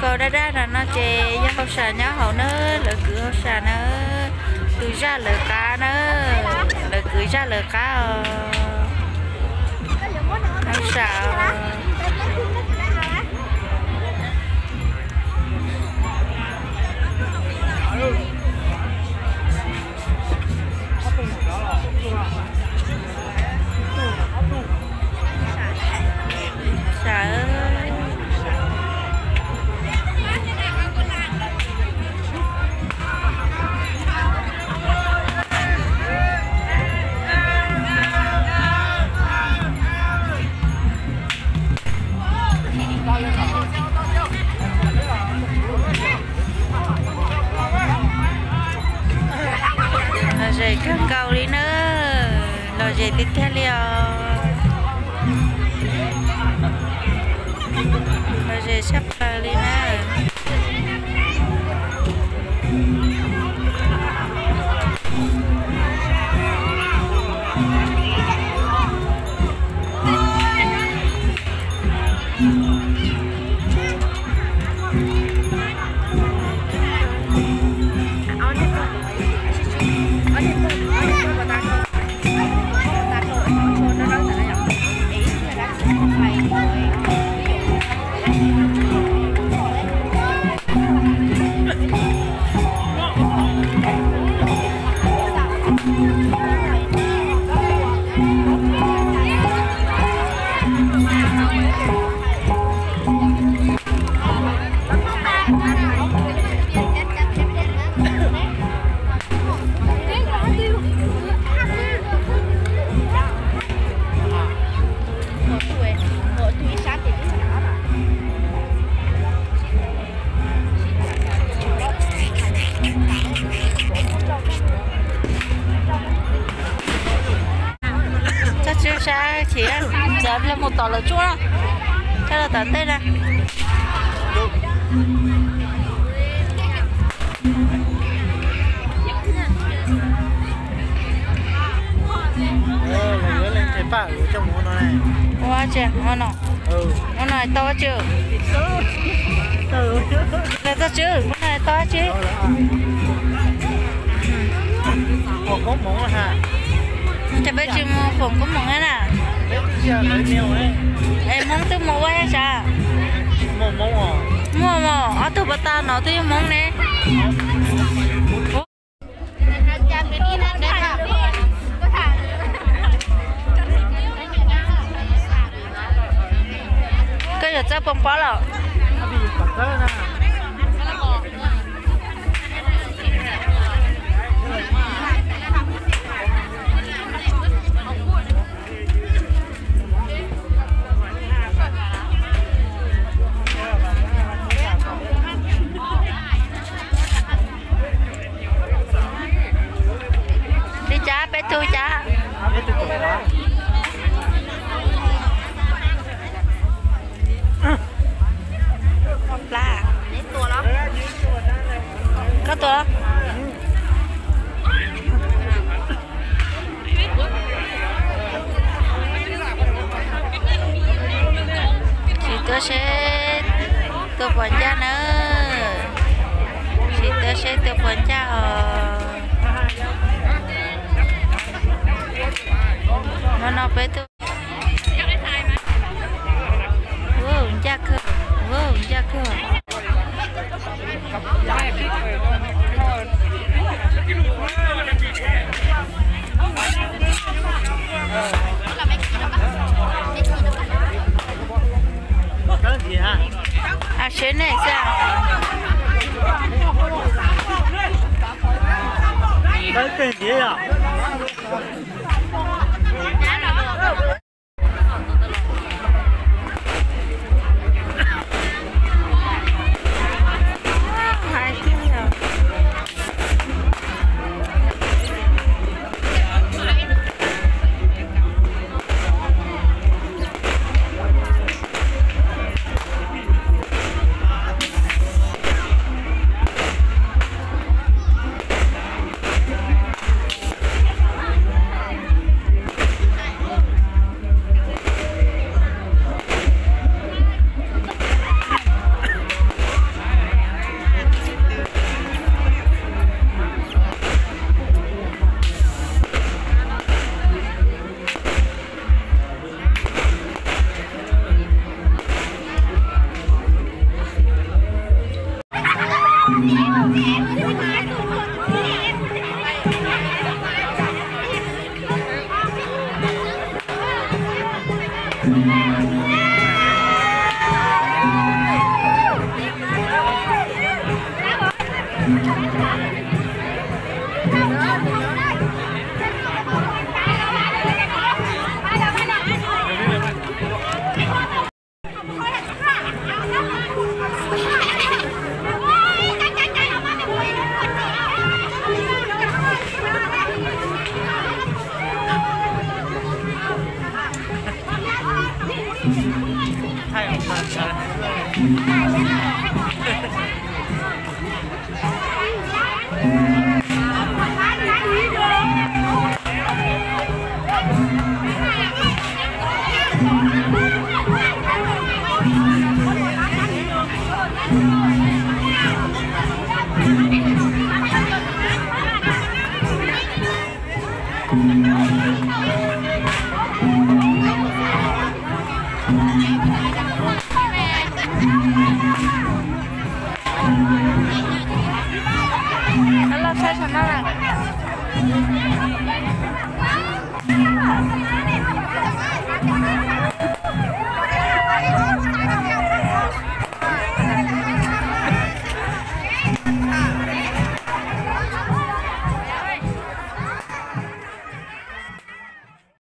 Dab dab no no ces yog hauj sam nyob hauv na, lawv kwv hauj sam na, tus zaj lawv qab na, lawv kwv zaj lawv qab os. Hauj sam. Lom zem kawg nkaus li na, lom zem tiag tiag li os. Lom zem tshaj plaws li na. Tsob tswb sab chim, txawm mus tom lawv tsuaj na, coj los tom ntej na. Ua tsi, ua no, ua no tau tsi? Tsob tswb, ua no tau tsi? Ces peb tsis mus foom koob hmoov na. Es Hmoob twb mus ua sav? Muaj mos, ob tug pas tas no twb yog Hmoob ne. Koj yuav txawb poo pob lawm. Li cas peb tug cas? Plab. Koj tua los? Sim tuav seb tua puas ncaj na. Sim tuav seb tua puas ncaj os. Hmo no peb tuaj. Ua ncaj kawg, ua ncaj kawg. A, seb nej xwb.